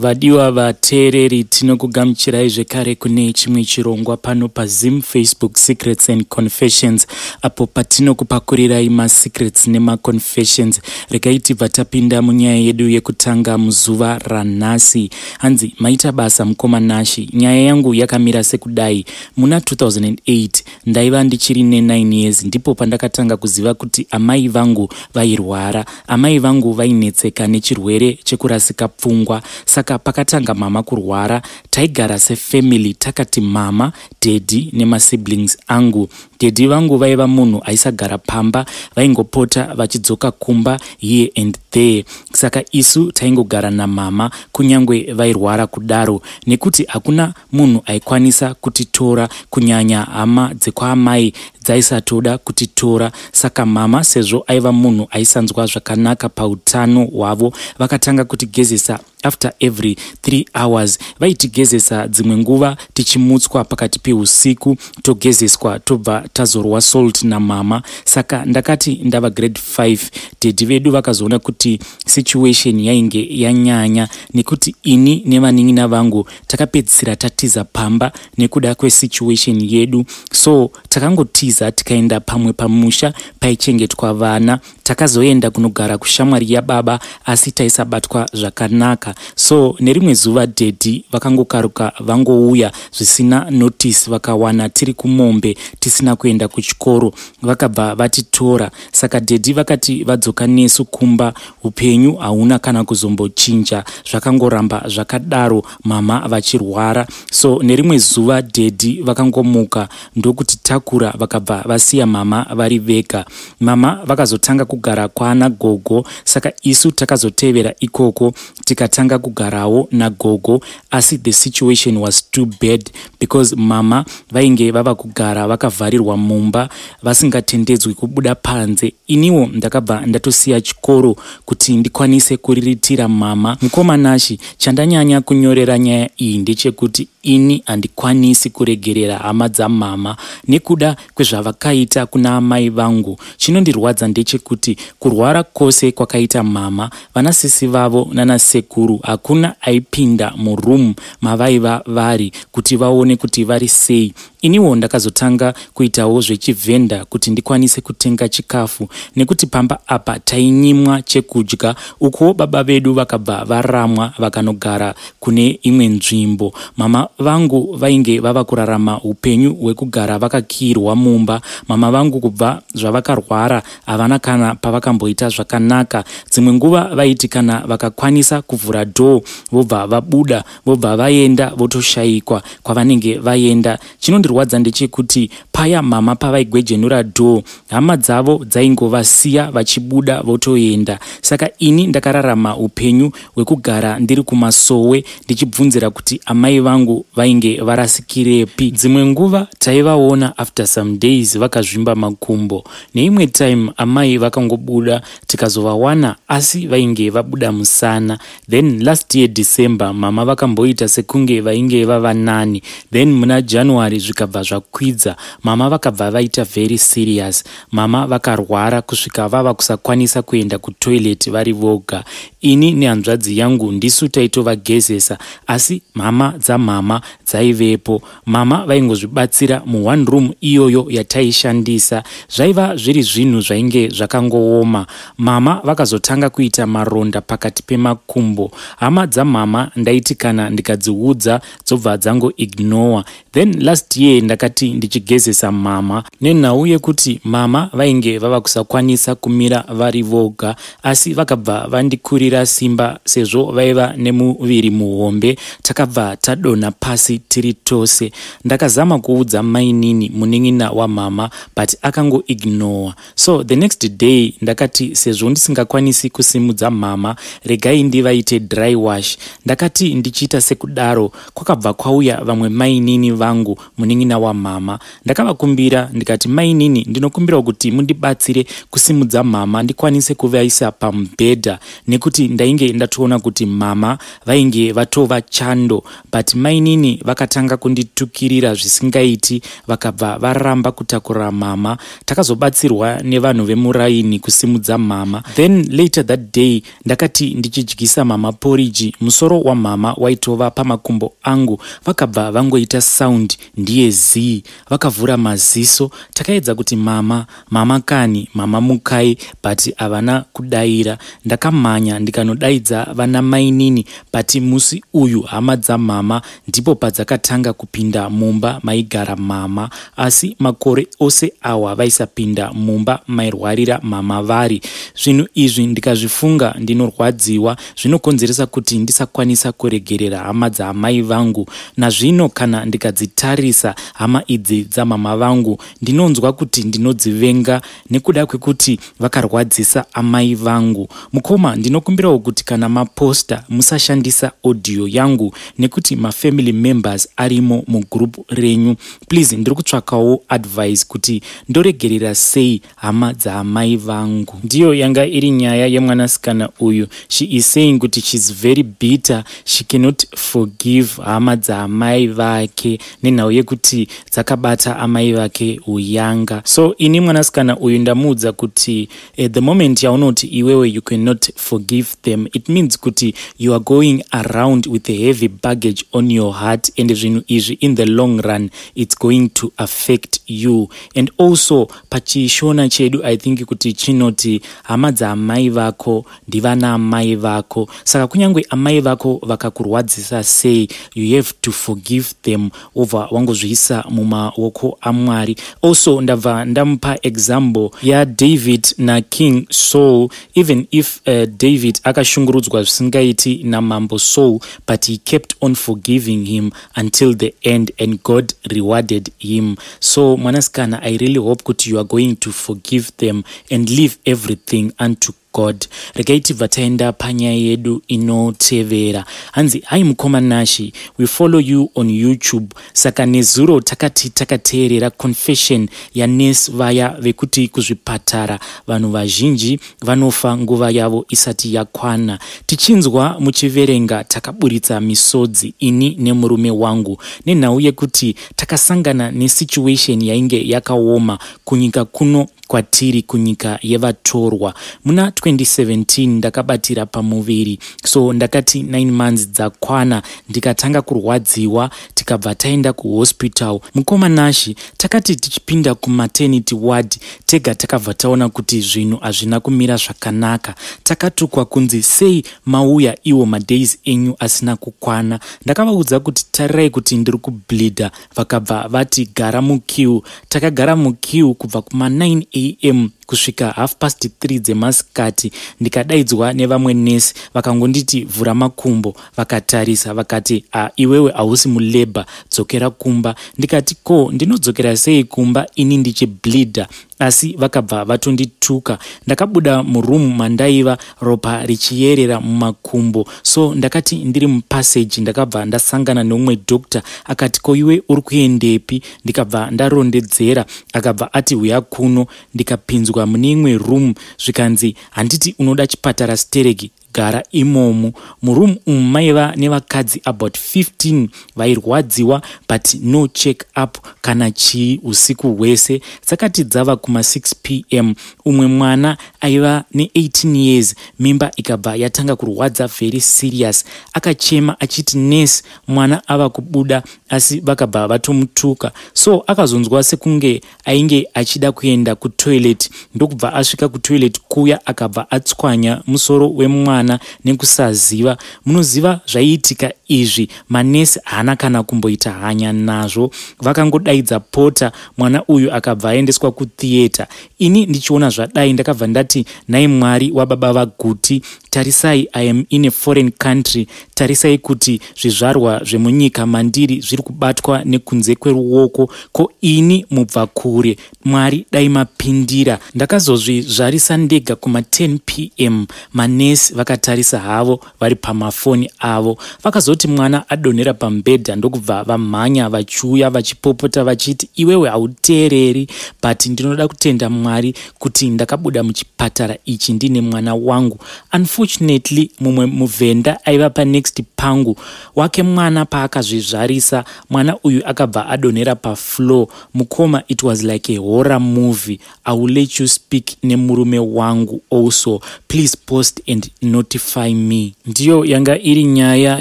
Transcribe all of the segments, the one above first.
Vadiwa vateereri, tinokugamuchirai zvekare kune chimwe chirongwa pano paZim Facebook Secrets and Confessions, apo patinokupakurirai masecrets nemaconfessions. Regai tibva tapinda munyaya yedu yekutanga muzuva ranhasi. Hanzi, maita basa mukoma Nashi. Nyaya yangu yakamira sekudai. Muna 2008 ndaiva ndichiri ne9 years, ndipo pandakatanga kuziva kuti amai vangu vairwara. Amai vangu vainetseka nechirwere chekurasika pfungwa. Saka pakatanga mama kurwara, taigara sefamily, takati mama, daddy nemasiblings angu. Daddy vangu vaiva munhu aisagara pamba, vaingopota vachidzoka kumba here and there. Saka isu taingogara namama kunyange vairwara kudaro, nekuti hakuna munhu aikwanisa kutitora, kunyanya hama dzekwaamai dzaisatoda kutitora. Saka mama, sezvo aiva munhu aisanzwa zvakanaka pautano hwavo, vakatanga kutigezesa after every 3 hours. Vaitigezesa dzimwe nguva tichimutswa pakati peusiku, togezeswa, tobva tazorwa salt namama. Saka ndakati ndava grade 5, daddy vedu vakazoona kuti situation yainge yanyanya, nekuti ini nevanin'ina vangu takapedzisira tatiza pamba nekuda kwesituation yedu. So takangotiza, tikaenda pamwe pamusha paichengetwa vana. Takazoenda kunogara kushamwari yababa, asi taisabatwa zvakanaka. So nerimwe zuva daddy vakangokaruka vangouya zvisina notice, vakawana tiri kumombe tisina kuenda kuchikoro, vakabva vatitora. Saka daddy vakati vadzoka nesu kumba, upenyu hauna kana kuzombochinja, zvakangoramba zvakadaro, mama vachirwara. So nerimwe zuva daddy vakangomuka ndokutitakura, vakabva vasiya mama vari vega. Mama vakazotanga kugara kwaana gogo, saka isu takazotevera ikoko, tikatanga kugarawo nagogo. Asi the situation was too bad because mama vainge vava kugara vakavharirwa mumba, vasingatendedzwi kubuda panze. Iniwo ndakabva ndatosiya chikoro kuti ndikwanise kuriritira mama. Mukoma Nashi, chandanyanya kunyorera nyaya iyi ndechekuti ini handikwanisi kuregerera hama dzamama nekuda kwezvavakaita kuna amai vangu. Chinondirwadza ndechekuti kurwara kwose kwakaita mama, vanasisi vavo nanasekuru hakuna aipinda muroom mavaiva vari kuti vaone kuti vari sei. Iniwo ndakazotanga kuitawo zvechivhenda kuti ndikwanise kutenga chikafu, nekuti pamba apa tainyimwa chekudya. Ukuwo baba vedu vakabva varamwa, vakanogara kune imwe nzvimbo. Mama vangu vainge vava kurarama upenyu hwekugara vakakiyirwa mumba. Mama vangu kubva zvavakarwara havana kana pavakamboita zvakanaka. Dzimwe nguva vaiti kana vakakwanisa kuvhura door, vobva vabuda, vobva vaenda, votoshayikwa kwavanenge vaenda. Chinondirwadza ndechekuti paya mama pavaigwejenura door, hama dzavo dzaingovasiya vachibuda votoenda. Saka ini ndakararama upenyu hwekugara ndiri kumasowe ndichibvunzira kuti amai vangu vainge varasikirepi. Dzimwe nguva taivaona after some days vakazvimba makumbo. Neimwe time amai vakangobuda, tikazovawana, asi vainge vabuda musana. Then last year December mama vakamboita sekunge vainge vava nani, then muna January zvikabva zvakwidza. Mama vakabva vaita very serious. Mama vakarwara kusvika vava kusakwanisa kuenda kutoilet vari voga. Ini nehanzvadzi yangu ndisu taitovagezesa, asi mhama dzamama dzaivepo. Mama vaingozvibatsira muone room iyoyo yataishandisa. Zvaiva zviri zvinhu zvainge zvakangooma. Mama vakazotanga kuita maronda pakati pemakumbo. Hama dzamama ndaiti kana ndikadziudza, dzobva dzangoignora. Then last year ndakati ndichigezesa mama, nenhau yekuti mama vainge vava kusakwanisa kumira vari voga, asi vakabva vandikurira simba sezvo vaiva nemuviri muhombe. Takabva tadonha pasi tiri tose. Ndakazama kuudza mainini, munin'ina wamama, but akangoignora. So the next day ndakati sezvo ndisingakwanisi kusimudza mama, regai ndivaite dry wash. Ndakati ndichiita sekudaro, kwakabva kwauya vamwe mainini vangu, munin'ina wamama. Ndakavakumbira ndikati, "Mainini, ndinokumbirawo kuti mundibatsire kusimudza mama ndikwanise kuvaisa pamubhedha," nekuti ndainge ndatoona kuti mama vainge vatova chando. But mainini Mainini vakatanga kunditukirira zvisingaiti vakabva varamba kutakura mama. Takazobatsirwa nevanhu vemuraini kusimudza mama. Then later that day ndakati ndichidyisa mama poriji, musoro wamama waitova pamakumbo angu, vakabva vangoita sound ndiye zii. Vakavhura maziso, takaedza kuti mama, mama kani, mama mukai, but havana kudaira. Ndakamhanya ndikanodaidza vana mainini, but musi uyu hama dzamama ndipo padzakatanga kupinda mumba maigara mama, asi makore ose awa vaisapinda mumba mairwarira mama vari. Zvinhu izvi ndikazvifunga ndinorwadziwa, zvinokonzeresa kuti ndisakwanisa kuregerera hama dzaamai vangu. Nazvino kana ndikadzitarisa hama idzi dzamama vangu ndinonzwa kuti ndinodzivenga nekuda kwekuti vakarwadzisa amai vangu. Mukoma, ndinokumbirawo kuti kana maposta musashandisa audio yangu nekuti mafamily members arimo mugroup renyu. Please, ndiri kutsvakawo advice kuti ndoregerera sei hama dzaamai vangu. Ndiyo yanga iri nyaya yemwanasikana uyu. She is saying kuti she's very bitter, she cannot forgive hama dzaamai vake nenhau yekuti dzakabata amai vake uyanga. So ini mwanasikana uyu ndamuudza kuti the moment yaunoti iwewe you cannot forgive them, it means kuti you are going around with a heavy baggage on your heart, and zvinhu izvi in the long run it's going to affect you. And also pachishona chedu I think kuti chinoti hama dzaamai vako ndivana amai vako, saka kunyange amai vako vakakurwadzisa sei, you have to forgive them, wobva wangozviisa mumaoko aMwari. Also ndabva ndamupa example yaDavid naKing Saul. Even if David akashungurudzwa zvisingaiti namambo Saul, but he kept on forgiving him until the end and God rewarded him. So mwanasikana, I really hope kuti you are going to forgive them and leave everything unto God. Regai tibva taenda panyaya yedu inotevera. Hanzi, "Hi mukoma Nashi, we follow you on YouTube. Saka nezuro takati takateerera confession yanesi vaya vekuti kuzvipatara vanhu vazhinji vanofa nguva yavo isati yakwana. Tichinzwa muchiverenga takaburitsa misodzi ini nemurume wangu nenhau yekuti takasangana nesituation yainge yakaoma kunyika kuno kwatiri, kunyika yevatorwa. Muna 2017 ndakabatira pamuviri, so ndakati 9 months dzakwana ndikatanga kurwadziwa, tikabva taenda kuhospital. Mukoma Nashi, takati tichipinda kumaternity ward tega takabva taona kuti zvinhu hazvina kumira zvakanaka. Takatukwa kunzi sei mauya iwo madays enyu asina kukwana. Ndakavaudza kuti tarirai kuti ndiri kubleeda, vakabva vati gara muqueue. Takagara muqueue kubva kuma9 am kusvika 3:30 dzemasikati. Ndikadaidzwa nevamwe nesi, vakangonditi vhura makumbo, vakatarisa vakati a, iwewe hausi mulabour, dzokera kumba. Ndikati ko ndinodzokera sei kumba ini ndichibleeda? Asi vakabva vatondituka. Ndakabuda muroom mandaiva ropa richiyerera mumakumbo. So ndakati ndiri mupassage ndakabva ndasangana neumwe doctor, akati ko iwe uri kuendepi? Ndikabva ndarondedzera, akabva ati huya kuno. Ndikapinzwa mune imwe room, zvikanzi handiti unoda chipatara stereki, gara imomo. Muroom umu maiva nevakadzi about 15 vairwadziwa, but no check up kana chii usiku hwese. Dzakati dzava kuma6 pm, umwe mwana aiva ne18 years, mimba ikabva yatanga kurwadza very serious. Akachema achiti nesi, mwana ava kubuda, asi vakabva vatomutuka. So akazonzwa sekunge ainge achida kuenda kutoilet, ndokubva asvika kutoilet kuya akabva atswanya musoro wemwana nekusaziva. Munoziva zvaiitika izvi, manesi haana kana kumboita hanya nazvo, vakangodaidza porter, mwana uyu akabva aendeswa kutheatre. Ini ndichiona zvadai ndakabva ndati nhai Mwari wababa vaGuti, tarisai, I am in a foreign country, tarisai kuti zvizvarwa zvemunyika mandiri zviri kubatwa nekunze kweruoko, ko ini mubva kure. Mwari dai mapindira. Ndakazozvizvarisa ndega kuma10 pm, manesi vakatarisa havo vari pamafoni avo. Vakazoti mwana adonhera pamubhedha, ndokubva vamhanya vachiuya vachipopota vachiti iwewe hauteereri. But ndinoda kutenda Mwari kuti ndakabuda muchipatara ichi ndine mwana wangu. Unfortunately Unfortunately, mumwe muvhenda aiva panext pangu wake mwana paakazvizvarisa, mwana uyu akabva adonhera pafloor. Mukoma, it was like a horror movie. I will let you speak nemurume wangu also. Please post and notify me. Ndiyo yanga iri nyaya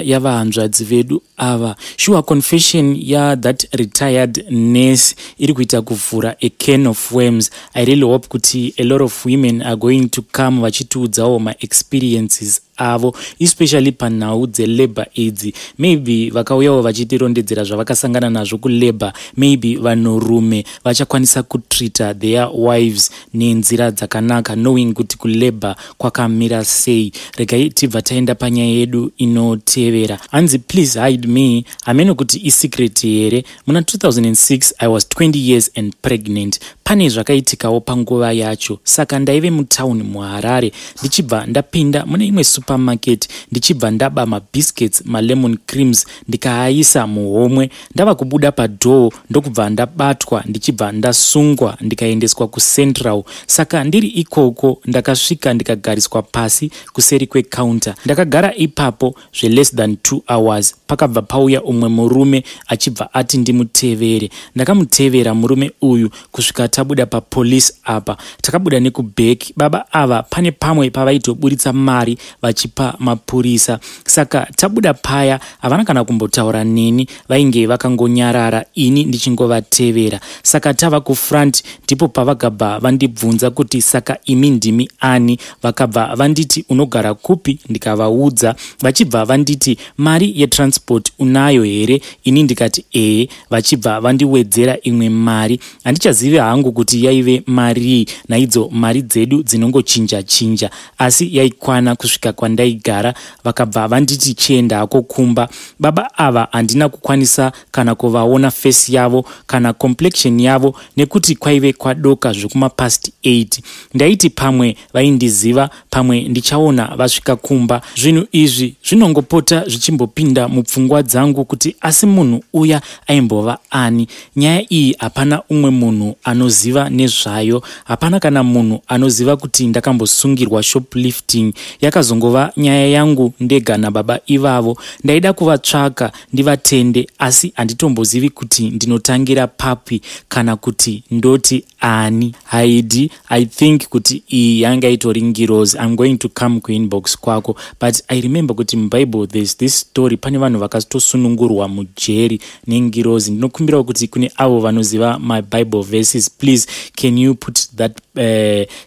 yavahanzvadzi vedu ava. Sure, confession yathat retired nurse iri kuita kuvhura a can of worms. I really hope kuti a lot of women are going to come vachitiudzawo maexperiences avo, especially panhau dzelabor idzi. Maybe vakauyawo vachitirondedzera zvavakasangana nazvo kulabor, maybe vanhurume vachakwanisa kutreata their wives nenzira dzakanaka, knowing kuti kulabor kwakamira sei. Regai tibva taenda panyaya yedu inotevera. Hanzi, "Please hide me. Hameno kuti isecret here. Muna 2006 I was 20 years and pregnant. Pane zvakaitikawo panguva yacho. Saka ndaive mutauni muHarare, ndichibva ndapinda mune imwe supermarket, ndichibva ndaba mabiscuits, malemon creams, ndikaaisa muhomwe. Ndava kubuda padoor, ndokubva ndabatwa, ndichibva ndasungwa, ndikaendeswa kuCentral. Saka ndiri ikoko ndakasvika ndikagariswa pasi kuseri kwecounter. Ndakagara ipapo zveless than 2 hours. Pakabva pauya umwe murume achibva ati ndimutevere. Ndakamutevera murume uyu kusvika tabuda papolice apa. Takabuda nekuback. Baba ava pane pamwe pavaitoburitsa mari vachipa mapurisa. Saka tabuda paya, havana kana kumbotaura neni, vainge vakangonyarara ini ndichingovatevera. Saka tava kufront, ndipo pavakabva vandibvunza kuti, 'Saka imi ndimi ani?' Vakabva vanditi, 'Unogara kupi?' Ndikavaudza. Vachibva vanditi, 'Mari yetransport unayo here?' Ini ndikati, 'Ehe.' Vachibva vandiwedzera imwe mari. Handichazivi hangu kuti yaive marii, naidzo mari dzedu dzinongochinja chinja, asi yaikwana kusvika kwandaigara. Vakabva vanditi, 'Chiendako kumba.' Baba ava handina kukwanisa kana kuvaona face yavo kana complexion yavo nekuti kwaive kwadoka zvekumapast 8. Ndaiti pamwe vaindiziva, pamwe ndichaona vasvika kumba. Zvinhu izvi zvinongopota zvichimbopinda mupfungwa dzangu kuti asi munhu uya aimbova ani? Nyaya iyi hapana umwe munhu anoziva nezvayo. Hapana kana munhu anoziva kuti ndakambosungirwa shoplifting. Yakazongova nyaya yangu ndega nababa ivavo. Ndaida kuvatsvaka ndivatende, asi handitombozivi kuti ndinotangira papi kana kuti ndoti ani." Haidi, I think kuti iyi yanga itori ngirozi. I'm going to come kuinbox kwako, but I remember kuti muBible there's this story, pane vanhu vakatosunungurwa mujeri nengirozi. Ndinokumbirawo kuti kune avo vanoziva maBible verses, please can you put that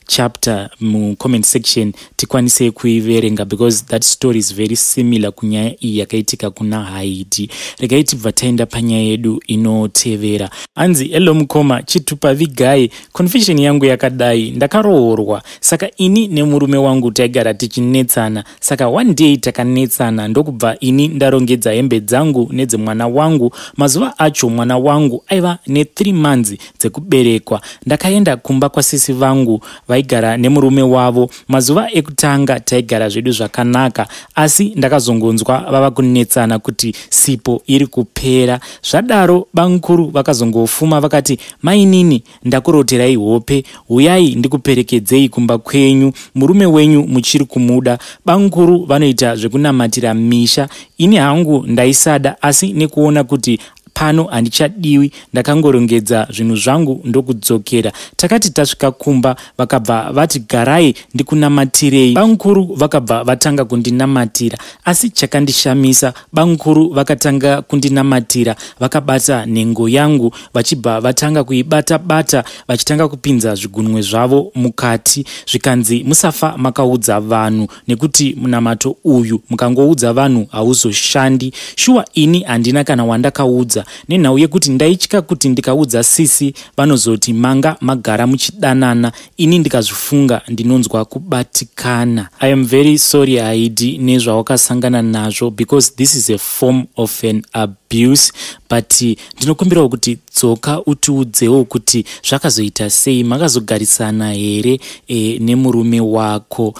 chapter mucomment section tikwanise kuiverenga, because that story is very similar kunyaya iyi yakaitika kuna Haiti. Regai tibva taenda panyaya yedu inotevera. Hanzi, "Hello mukoma, chitupa vigai. Confession yangu yakadai. Ndakaroorwa, saka ini nemurume wangu taigara tichinetsana. Saka one day takanetsana, ndokubva ini ndarongedza hembe dzangu nedzemwana wangu. Mazuva acho mwana wangu aiva ne3 months dzekuberekwa. Ndakaenda kumba kwasisi vangu vaigara nemurume wavo. Mazuva ekutanga taigara zvedu zvakanaka, asi ndakazongonzwa vava kunetsana kuti sipo iri kupera. Zvadaro bamukuru vakazongofuma vakati, 'Mainini, ndakuroterai hope, uyai ndikuperekedzei kumba kwenyu. Murume wenyu muchiri kumuda?' Bamukuru vanoita zvekunamatira misha. Ini hangu ndaisada, asi nekuona kuti pano handichadiwi, ndakangorongedza zvinhu zvangu ndokudzokera. Takati tasvika kumba, vakabva vati, 'Garai ndikunamatirei.' Bamukuru vakabva vatanga kundinamatira, asi chakandishamisa, bamukuru vakatanga kundinamatira vakabata nhengo yangu, vachibva vatanga kuibata bata, vachitanga kupinza zvigunwe zvavo mukati. Zvikanzi, 'Musafa makaudza vanhu, nekuti munamato uyu mukangoudza vanhu hauzoshandi.' Shuwa ini handina kana wandakaudza, nenhau yekuti ndaitya kuti ndikaudza sisi vanozoti manga magara muchidanana. Ini ndikazvifunga ndinonzwa kubatikana." I am very sorry, Haidi, nezvawakasangana nazvo, because this is a form of an abuse. abuse, but ndinokumbirawo kuti dzoka utiudzewo kuti zvakazoita sei, makazogarisana here nemurume wako.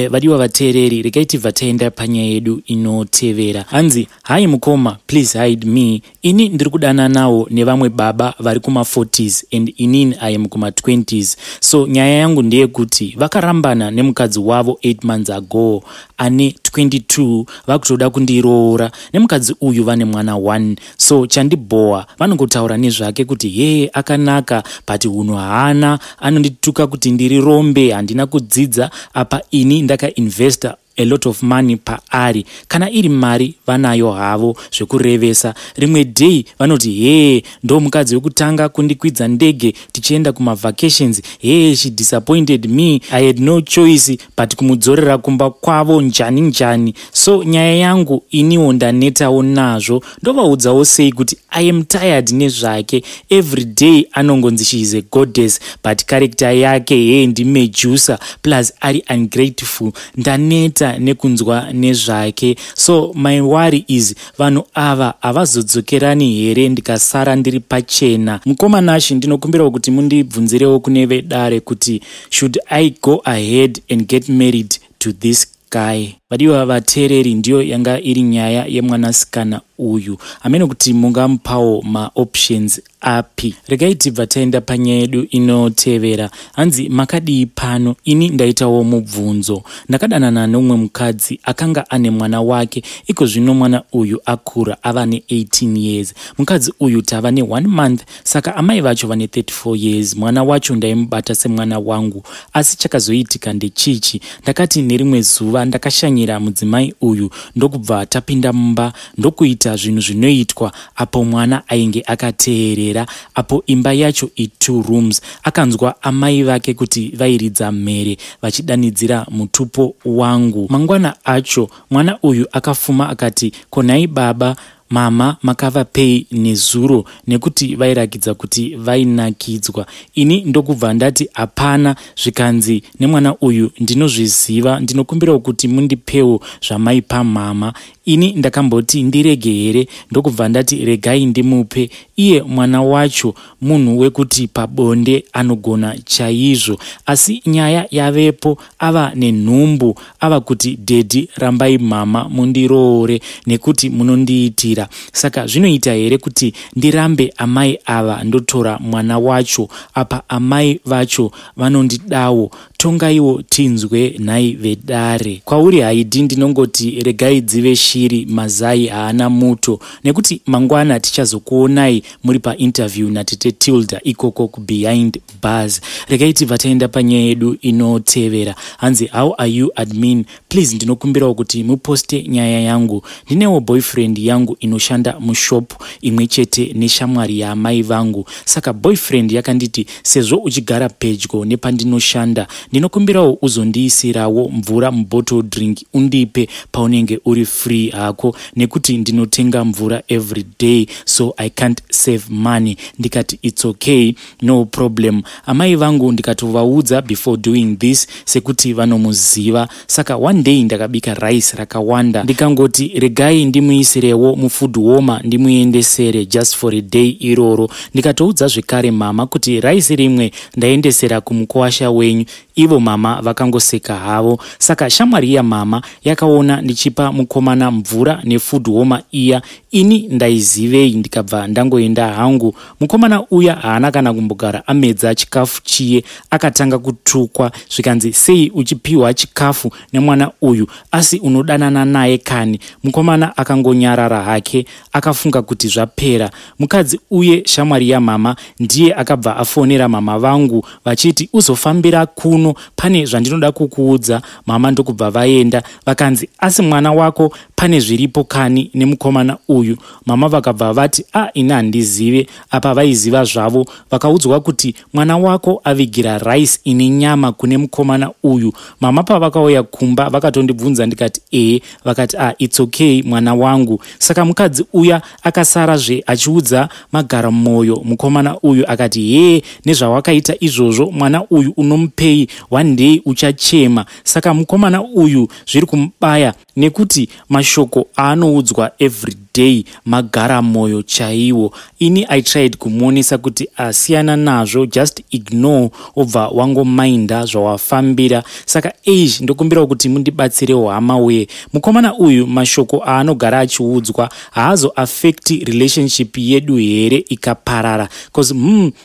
Vadiwa vateereri, regai tibva taenda panyaya yedu inotevera. Hanzi, "Hi mukoma, please hide me. Ini ndiri kudananawo nevamwe baba vari kuma40s and inini I am kuma20s. So nyaya yangu ndeyekuti vakarambana nemukadzi wavo 8 months ago, ane 22, vakutoda kundiroora. Nemukadzi uyu vane mwana 1. So chandibhowa, vanongotaura nezvake kuti hee, akanaka, but hunhu haana. Anondituka kuti ndiri rombe, handina kudzidza. Apa ini ndakainvesta a lot of money paari. Kana iri mari vanayo havo zvekurevesa. Rimwe day vanoti hee, ndo mukadzi wekutanga kundikwidza ndege tichienda kumavacations. Hee, she disappointed me, I had no choice but kumudzorera kumba kwavo, njani njani. So nyaya yangu, iniwo ndanetawo nazvo. Ndovaudzawo sei kuti I am tired nezvake? Every day anongonzi she is a goddess, but character yake hee, ndiMedusa, plus ari ungrateful. Ndaneta nekunzwa nezvake. So my worry is, vanhu ava havazodzokerani here ndikasara ndiri pachena? Mukoma Nashi, ndinokumbirawo kuti mundibvunzirewo kune vedare kuti should I go ahead and get married to this guy?" Vadiwa vateereri, ndiyo yanga iri nyaya yemwanasikana uyu. Hamene kuti mungamupawo maoptions api. Regai tibva taenda panyaya yedu inotevera. Hanzi, "Makadii pano? Ini ndaitawo mubvunzo. Ndakadanana neumwe mukadzi akanga ane mwana wake. Iko zvino mwana uyu akura, ava ne18 years. Mukadzi uyu tava ne1 month. Saka amai vacho vane 34 years. Mwana wacho ndaimubata semwana wangu, asi chakazoitika ndechichi. Ndakati nerimwe zuva ndakashanyira mudzimai uyu, ndokubva tapinda mumba, ndokuita zvinhu zvinoitwa apo mwana ainge akateerera. Apo imba yacho i2 rooms. Akanzwa amai vake kuti vairidza mhere vachidanidzira mutupo wangu. Mangwana acho mwana uyu akafuma akati, 'Konhai baba, mama makavapei nezuro, nekuti vairakidza kuti vainakidzwa?' Ini ndokubva ndati hapana. Zvikanzi nemwana uyu, 'Ndinozviziva, ndinokumbirawo kuti mundipewo zvamaipa mama.' Ini ndakamboti ndirege here, ndokubva ndati regai ndimupe. Iye mwana wacho munhu wekuti pabonde anogona chaizvo. Asi nyaya yavepo, ava nenhumbu, ava kuti, 'Daddy, rambai mama mundiroore nekuti munondiitira.' Saka zvinoita here kuti ndirambe amai ava ndotora mwana wacho? Apa amai vacho vanondidawo. Tongaiwo tinzwe nhai vedare." Kwauri haidi, ndinongoti regai dzive shiri, mazai haana muto, nekuti mangwana tichazokuonai muri painterview natete Tilda ikoko kubehind bars. Regai tibva taenda panyaya yedu inotevera. Hanzi, "How are you admin? Please ndinokumbirawo kuti muposte nyaya yangu. Ndinewo boyfriend yangu inoshanda mushop imwe chete neshamwari yaamai vangu. Saka boyfriend yakanditi, sezvo uchigara pedyo nepandinoshanda, ndinokumbirawo uzondiisirawo mvura mubottle drink undipe paunenge uri free hako, nekuti ndinotenga mvura every day, so I can't save money. Ndikati it's okay, no problem. Amai vangu ndikatovaudza before doing this, sekuti vanomuziva. Saka one day ndakabika rice rakawanda, ndikangoti regai ndimuisirewo mufood warmer ndimuendesere just for a day iroro. Ndikatoudza zvekare mama kuti rice rimwe ndaendesera kumukuwasha wenyu. Ivo mama vakangoseka havo. Saka shamwari yamama yakaona ndichipa mukomana mvura nefood warmer iya. Ini ndaizivei? Ndikabva ndangoenda hangu. Mukomana uya haana kana kumbogara amedza chikafu chiye, akatanga kutukwa, zvikanzi, sei uchipiwa chikafu nemwana uyu asi unodanana naye kani? Mukomana akangonyarara hake, akafunga kuti zvapera. Mukadzi uye shamwari yamama ndiye akabva afonera mama vangu vachiti, uzofambira kuno, pane zvandinoda kukuudza. Mama ndokubva vaenda, vakanzi, asi mwana wako pane zviripo kani nemukomana uyu? Mama vakabva vati, a, ini handizive. Apa vaiziva zvavo. Vakaudzwa kuti mwana wako avigira rice ine nyama kune mukomana uyu. Mama pavakauya kumba vakatondibvunza, ndikati ehe. Vakati, a, it's okay mwana wangu. Saka mukadzi uya akasarazve achiudza magaramwoyo mukomana uyu, akati, hee, nezvawakaita izvozvo, mwana uyu unomupei? One day uchachema. Saka mukomana uyu zviri kumubaya nekuti mashoko aanoudzwa every day magara moyo chaiwo. Ini I tried kumuonesa kuti asiyana nazvo, just ignore, obva wangomainda zvawafambira. Saka eish, ndokumbirawo kuti mundibatsirewo hama uye. Mukomana uyu mashoko aanogara achiudzwa haazoaffecti relationship yedu here ikaparara? Cause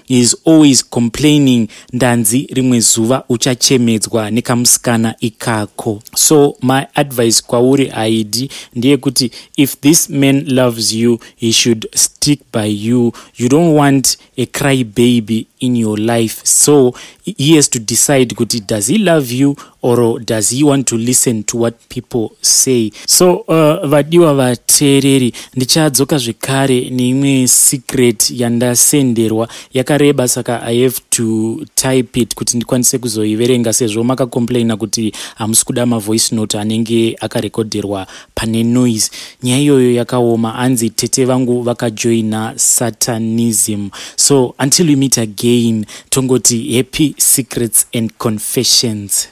he is always complaining, ndanzi rimwe zuva uchachemedzwa nekamusikana ikako. So my advice kwauri haidi ndeyekuti if this man loves you, he should stick by you. You don't want a cry baby in your life. So he has to decide kuti does he love you or does he want to listen to what people say. So vadiwa vateereri, ndichadzoka zvekare neimwe secret yandasenderwa yakareba, saka I have to type it kuti ndikwanise kuzoiverenga, sezvo makacomplaina kuti hamusi kuda mavoice note anenge akarekodherwa pane noise. Nyaya iyoyo yakaoma, hanzi tete vangu vakajoina satanism. So until we meet again, tongoti happy secrets and confessions.